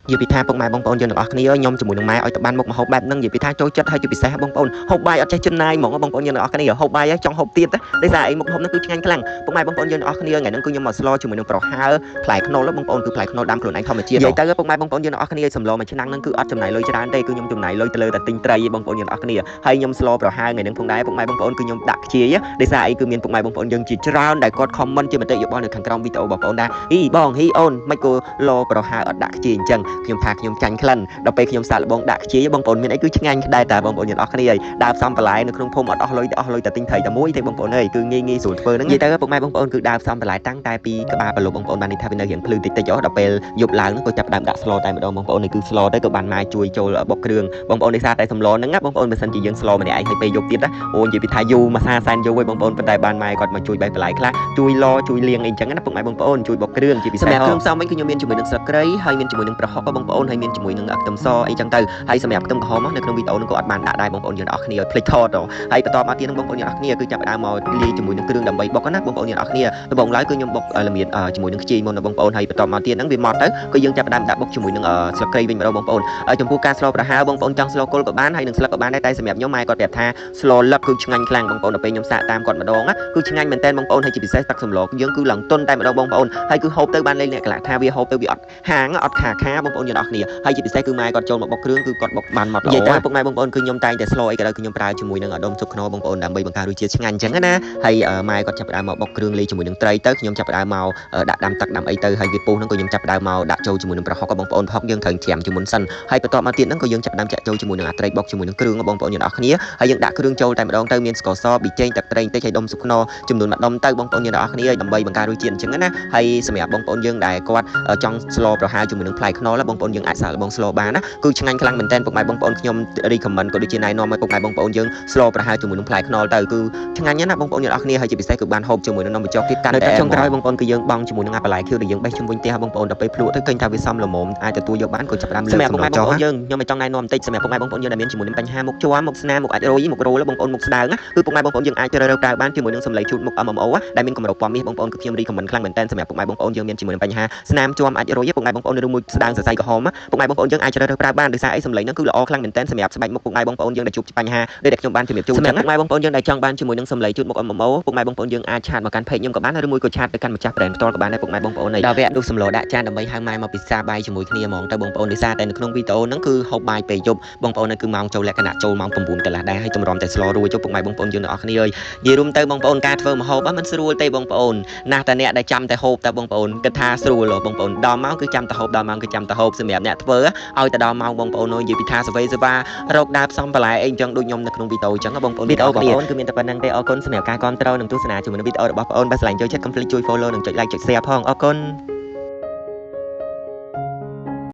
និយាយពីថាពុកម៉ែបងប្អូនយើងទាំងអស់គ្នាខ្ញុំជាមួយនឹងម៉ែឲ្យទៅបានមុខម្ហូបបែបហ្នឹងនិយាយពីថាចូលចិត្តហើយជាពិសេសបងប្អូនហូបបាយអត់ចេះជិនណាយហ្មងបងប្អូនយើងទាំងអស់គ្នាហូបបាយចង់ហូបទៀតដោយសារអីមុខម្ហូបហ្នឹងគឺឆ្ងាញ់ខ្លាំងពុកម៉ែបងប្អូនយើងទាំងអស់គ្នាថ្ងៃហ្នឹងគឺខ្ញុំមកស្លជាមួយនឹងប្រហើរផ្លែខ្នុរបងប្អូនគឺផ្លែខ្នុរដាំខ្លួនឯងធម្មជាតិនិយាយទៅពុកម៉ែបងប្អូនយើងទាំងអស់គ្នាសម្លមួយឆ្នាំហ្នឹងគឺអត់ចំណាយលុយច្រើនទេគឺខ្ញុំចំណាយលុយទៅលើតែទិញត្រីបងប្អូនយើងទាំងអស់គ្នាហើយខ្ញុំស្លប្រហើរថ្ងៃហ្នឹងផងដែរពុកម៉ែបងប្អូនគឺខ្ញុំដាក់ខ្ជាយដោយសារអីគឺមានពុកម៉ែបងប្អូនយើងជាច្រើនដែលគាត់ comment ជាមតិយោបល់នៅខាងក្រោមវីដេអូបងប្អូនដែរអីបងហ៊ីអូនមិនក៏លប្រហើរអត់ដាក់ខ្ជាយអញ្ចឹងខ្ញុំថាខ្ញុំចាញ់ក្លិនដល់ពេលខ្ញុំសាកល្បងដាក់ខ្ជាយបងប្អូនមានអីគឺឆ្ងាញ់ដែរតាបងប្អូនយើងអស់គ្នាហើយដើរផ្សំបន្លែនៅក្នុងភូមិអត់អស់លុយអស់លុយតែទិញត្រីតែមួយទេបងប្អូនអើយគឺងាយងាយស្រួលធ្វើហ្នឹងនិយាយទៅពុកម៉ែបងប្អូនគឺដើរផ្សំបន្លែតាំងតែពីក្បាលប្រឡប់បងប្អូនបាននេះថាវានៅរៀងភ្លឺតិចតិចដល់ពេលយប់ឡើងក៏ចាប់ដើមដាក់ស្លតែម្ដងបងប្អូននេះគឺស្លទៅក៏បានម៉ែជួយចូលបុកគ្រឿងបងប្អូននេះសារតែសម្លហ្នឹងណាបងប្អូនបើសិនជាយើងស្លម្នាក់ឯងហើយពេលយប់ទៀតណាអូនិយាយពីថាយូរមួយសាសែនយូរហើយបងប្អូនប៉ុន្តែបានម៉ែគាត់មកជួយបេះបន្លែខ្លះជួយលជួយលាងអីចឹងណាពុកម៉ែបងប្អូនជួយបុកគ្រឿងជាពិសេសសម្រាប់គ្រឿងផ្សំវិញគឺខ្ញុំមានជាមួយនឹងស្លឹកគ្រៃហើយមានជាមួយនឹងប្រហុកបងប្អូនហើយមានជាមួយនឹងខ្ទឹមសអីចឹងទៅហើយសម្រាប់ខ្ទឹមក្រហមនៅក្នុងវីដេអូហ្នឹងក៏អត់បានដាក់ដែរបងប្អូនយើងទាំងអស់គ្នាភ្លេចថតហើយបន្តមកទៀតនឹងបងប្អូនយើងទាំងអស់គ្នាគឺចាប់ផ្ដើមមកលាយជាមួយនឹងគ្រឿងដើម្បីបុកណាបងប្អូនយើងទាំងអស់គ្នាដំបូងឡើយគឺខ្ញុំបុកល្មៀតជាមួយនឹងខ្ជាយមុនណាបងប្អូនហើយបន្តមកទៀតហ្នឹងវាមកទៅគឺយើងចាប់ផ្ដើមដាក់បុកជាមួយនឹងស្លឹកគ្រៃវិញម្ដងបងប្អូនចំពោះការស្លប្រហើរបងប្អូនចង់ស្លគល់ក៏បានហើយនឹងស្លឹកក៏បានដែរតែសម្រាប់ខ្ញុំម៉ែគាត់ប្រាប់ថាស្លលឹកគឺឆ្ងាញ់ខ្លាំងបងប្អូនដល់ពេលខ្ញុំសាកតាមគាត់ម្ដងគឺឆ្ងាញ់មែនតើបងប្អូនហើយជាពិសេសទឹកសម្លយើងគឺឡើងទន់តែម្ដងបងប្អូនហើយគឺហូបទៅបានលេងអ្នកកលៈថាវាហូបទៅវាអត់ហាងអត់ខាខាបងប្អូនយើងអស់គ្នាហើយជាពិសេសគឺម៉ែគាត់ចូលមកបុកគ្រឿងគឺគាត់បុកបានមកល្អនិយាយទៅពុកម៉ែបងប្អូនគឺខ្ញុំតែងតែស្លអីក៏ដោយគឺខ្ញុំប្រើជាមួយនឹងដុំស៊ុបខ្នុរបងប្អូនដើម្បីបង្កើនរសជាតិឆ្ងាញ់អញ្ចឹងណាហើយម៉ែគាត់ចាប់ផ្ដើមមកបុកគ្រឿងលាយជាមួយនឹងត្រីទៅខ្ញុំចាប់ផ្ដើមមកដាក់ដាំទឹកដាំអីទៅហើយវាពុះហ្នឹងក៏ខ្ញុំចាប់ផ្ដើមមកដាក់ចូលជាមួយនឹងប្រហុកបងប្អូនប្រហុកយើងត្រូវច្រាមជាមុនសិនហើយបន្ទាប់មកទៀតហ្នឹងក៏យើងចាប់ផ្ដើមចាក់ចូលជាមួយនឹងអាត្រីបុកជាមួយនឹងគ្រឿងបងប្អូនយើងអស់គ្នាហើយយើងដាក់គ្រឿងចូលតែម្ដងទៅមានស្ករសប៊ីចេងទឹកត្រីបន្តិចហើយដុំស៊ុបខ្នុរចំនួនមួយដុំទៅបងប្អូនយើងអស់គ្នាដើម្បីបង្កើនរសជាតិអញ្ចឹងណាហើយសម្រាប់បងប្អូនយើងដែលគាត់ចង់ស្លប្រហើរជាមួយនឹងផ្លែខ្នុរបងប្អូនយើងអាចសាកល្បងស្លបានណាគឺឆ្ងាញ់ខ្លាំងមែនតើពុកម៉ែបងប្អូនខ្ញុំ recommend ក៏ដូចជាណែនាំឲ្យពុកម៉ែបងប្អូនយើងស្លប្រហើរជាមួយនឹងផ្លែខ្នុរទៅគឺឆ្ងាញ់ណាស់បងប្អូនយើងអស់គ្នាហើយជាពិសេសគឺបានហូបជាមួយនឹងនំបញ្ចុកទៀតកាន់តែចុងក្រោយបងប្អូនគឺយើងបង់ជាមួយនឹងអាបន្លែខៀវដែលយើងបេះជុំវិញផ្ទះបងប្អូនដល់ពេលភ្លក់ទៅឃើញថាវាសមល្មមអាចទទួលយកបានក៏ចាប់ផ្ដើមលើកសម្រាប់ពុកម៉ែបងប្អូនយើងខ្ញុំមិនចង់ណែនាំបន្តិចសម្រាប់ពុកម៉ែបងប្អូនយើងដែលមានជាមួយនឹងបញ្ហាមុខជាំមុខស្នាមមុខអាចរយមុខរោលបងប្អូនមុខស្ដើងគឺពុកម៉ែបងប្អូនយើងអាចជ្រើសរើសប្រើបានជាមួយនឹងសម្លេងជូតមុខ MMO ដែលមានកម្រិតពណ៌មាសបងប្អូនគឺខ្ញុំ recommend ខ្លាំងមែនទែនសម្រាប់ពុកម៉ែបងប្អូនយើងមានជាមួយនឹងបញ្ហាស្នាមជាំអាចរយពុកម៉ែបងប្អូនឬមួយស្ដើងសរសៃក្រហមពុកម៉ែបងប្អូនយើងអាចជ្រើសរើសប្រើបានដោយសារអីសម្លេងហ្នឹងគឺល្អខ្លាំងមែនទែនសម្រាប់ស្បែកមុខពុកម៉ែបងប្អូនយើងដែលជួបបញ្ហាដូចដែលខ្ញុំបានជំរាបជូនសម្រាប់ពុកម៉ែបងប្អូនយើងដែលចង់បានជាមួយនឹងសម្លេងជូតមុខ MMO ពុកម៉ែបងប្អូនយើងអាច chat មកកាន់ page ខ្ញុំក៏បានឬមួយក៏ chat ទៅកាន់ម្ចាស់ brand ផ្ទាល់ក៏បានដែរពុកម៉ែបងប្អូនដល់វគ្គដួសសម្លដាក់ចានដើម្បីហៅម៉ែមកពិសាបាយជាមួយគ្នាហ្មងទៅបងប្អូនដោយសារតែនៅក្នុងវីដេអូហ្នឹងគឺហូបបាយពេលយប់បងប្អូនគឺម៉ោងចូលលក្ខណៈចូលម៉ោង9កន្លះដែរហើយតម្រាំតែស្លរួចចុះពុកម៉ែបងប្អូនយើងទាំងអស់គ្នាអើយនិយាយរួមទៅបងប្អូនការធ្វើម្ហូបមិនស្រួលទេបងប្អូនណាស់តែអ្នកដែលចាំតែហូបតែបងប្អូនគិតថាស្រួលបងប្អូនដល់ម៉ោងគឺចាំតែហូបដល់ម៉ោងគឺចាំតែហូបសម្រាប់អ្នកធ្វើឲ្យតែដល់ម៉ោងបងប្អូនអើយនិយាយពីថាសវេសវ៉ារកដើរផ្សំបន្លែអីអញ្ចឹងដូចខ្ញុំនៅក្នុងវីដេអូអញ្ចឹងបងប្អូនវីដេអូបងប្អូនគឺមានតែប៉ុណ្្នឹងទេអរគុណសម្រាប់ការគាំទ្រនិងទស្សនាជាមួយនឹងវីដេអូរបស់បងប្អូនបើស្រឡាញ់ចូលចិត្តកុំភ្លេចជួយ follow និងចុច like ចុច share ផងអរគុណ។